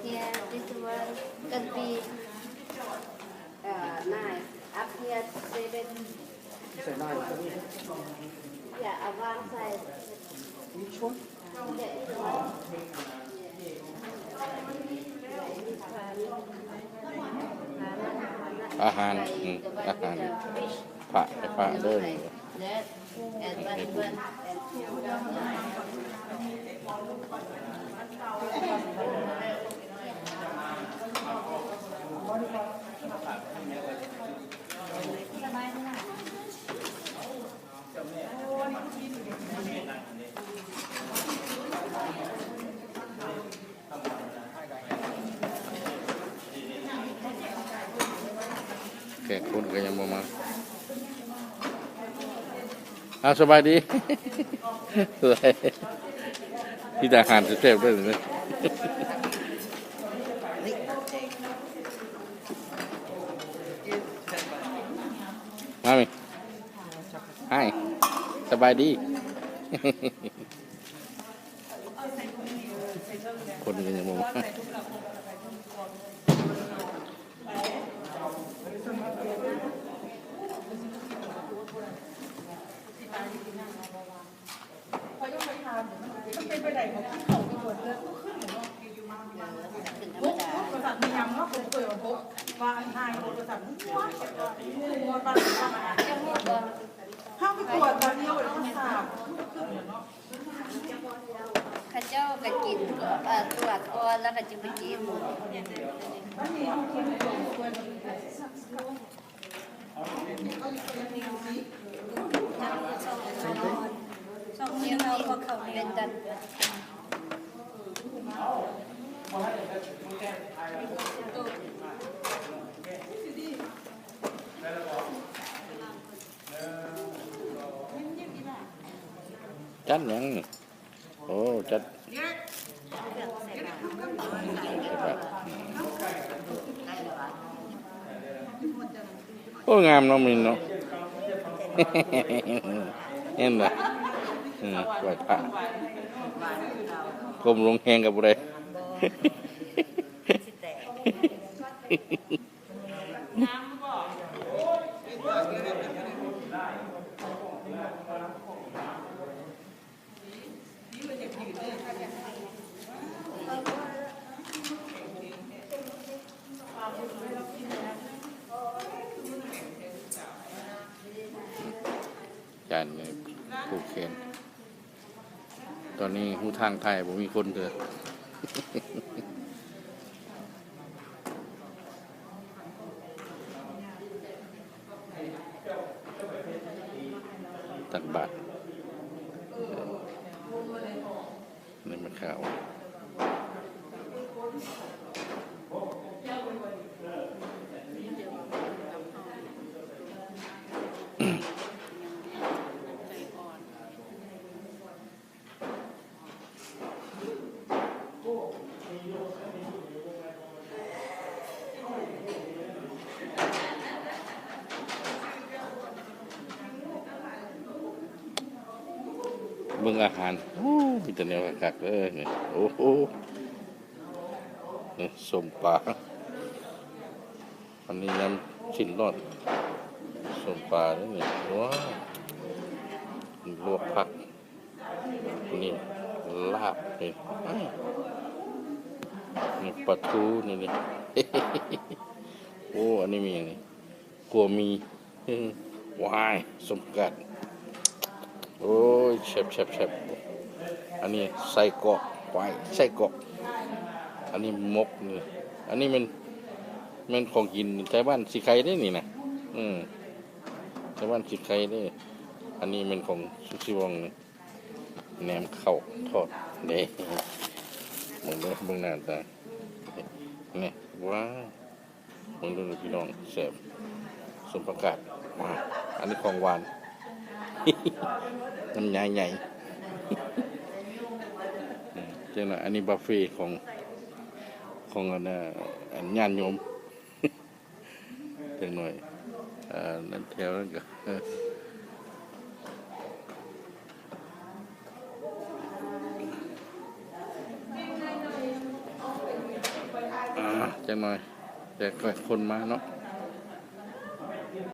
Yeah, this one can be, uh, nine. Up here, seven. You say nine for me? Yeah, uh, one side. Which one? ອາຫານ ອືມ ອາຫານ ພະ ພະເດີ. ແຂກຄົນກໍຍັງບໍ່ມາ. ອ້າວ ສະບາຍດີ. ມີແຕ່ອາຫານແຊບໆເດີ. ມາມີ. ໄຮ ສະບາຍດີ. ຄົນກໍຍັງບໍ່ມາ. ເຂົາເຈົ້າກໍກິນ ເອີ ກວດກ່ອນ ແລ້ວກໍຈຶ່ງໄປກິນ. ຈັດຫຍັງນີ້? ໂອ້ ຈັດ ໂອ້ ງາມເນາະ ມິນເນາະ. ເຫັນບໍ່? ອືມ ໄຫວ້ພະ ກົ້ມລົງແຮງກໍບໍ່ໄດ້. ຈານນີ້ຜູກແຂນ. ຕອນນີ້ຮູ້ທາງໄທບໍ່ມີຄົນເທື່ອ. ຕັກບາດ ນີ້ມັນຂາວ. ເບິ່ງອາຫານ ໂອ້ ມີແຕ່ແນວຄັກໆເດີນີ້. ໂອ້ໂຫ ນີ້ ສົ້ມປາ. ອັນນີ້ຍຳຊີ້ນລອດ ສົ້ມປາເດ້ນີ້. ວ້າວ ລວກຜັກ. ນີ້ລາບນີ້ ນີ້ປາທູນີ້ ນີ້ ໂອ້ ອັນນີ້ມີຫຍັງນີ້? ກົວມີ. ວ້າຍ ສົມກັດ. ໂອ້ຍ ແຊບໆໆ. ອັນນີ້ໄສ້ກອກ ວ້າຍ ໄສ້ກອກ. ອັນນີ້ໝົກນີ້. ອັນນີ້ແມ່ນ ແມ່ນຂອງກິນໄຕ້ຫວັນສີໄຄເດ້ນີ້ນະ. ອືມ ໄຕ້ຫວັນສີໄຄເດ້. ອັນນີ້ແມ່ນຂອງຊຸຊິວອງນີ້. ແໜມເຂົ້າທອດເດ້ ເບິ່ງເດີ ເບິ່ງໜ້າຕາ. ນີ້ ວ້າວ ເບິ່ງເດີພີ່ນ້ອງ ແຊບ ສົ້ມຜັກກາດ. ວ້າວ ອັນນີ້ຂອງຫວານ ນ້ຳຍາໃຫຍ່. ອືມ ຈັ່ງນັ້ນ ອັນນີ້ບຸບເຟຂອງ ຂອງອັນ ອັນຍາດໂຍມ. ຈັກໜ້ອຍ ອ່າ ນັ້ນແຖວນັ້ນກໍ ອ່າ ຈັກໜ້ອຍ ແຕ່ກໍຄົນມາເນາະ.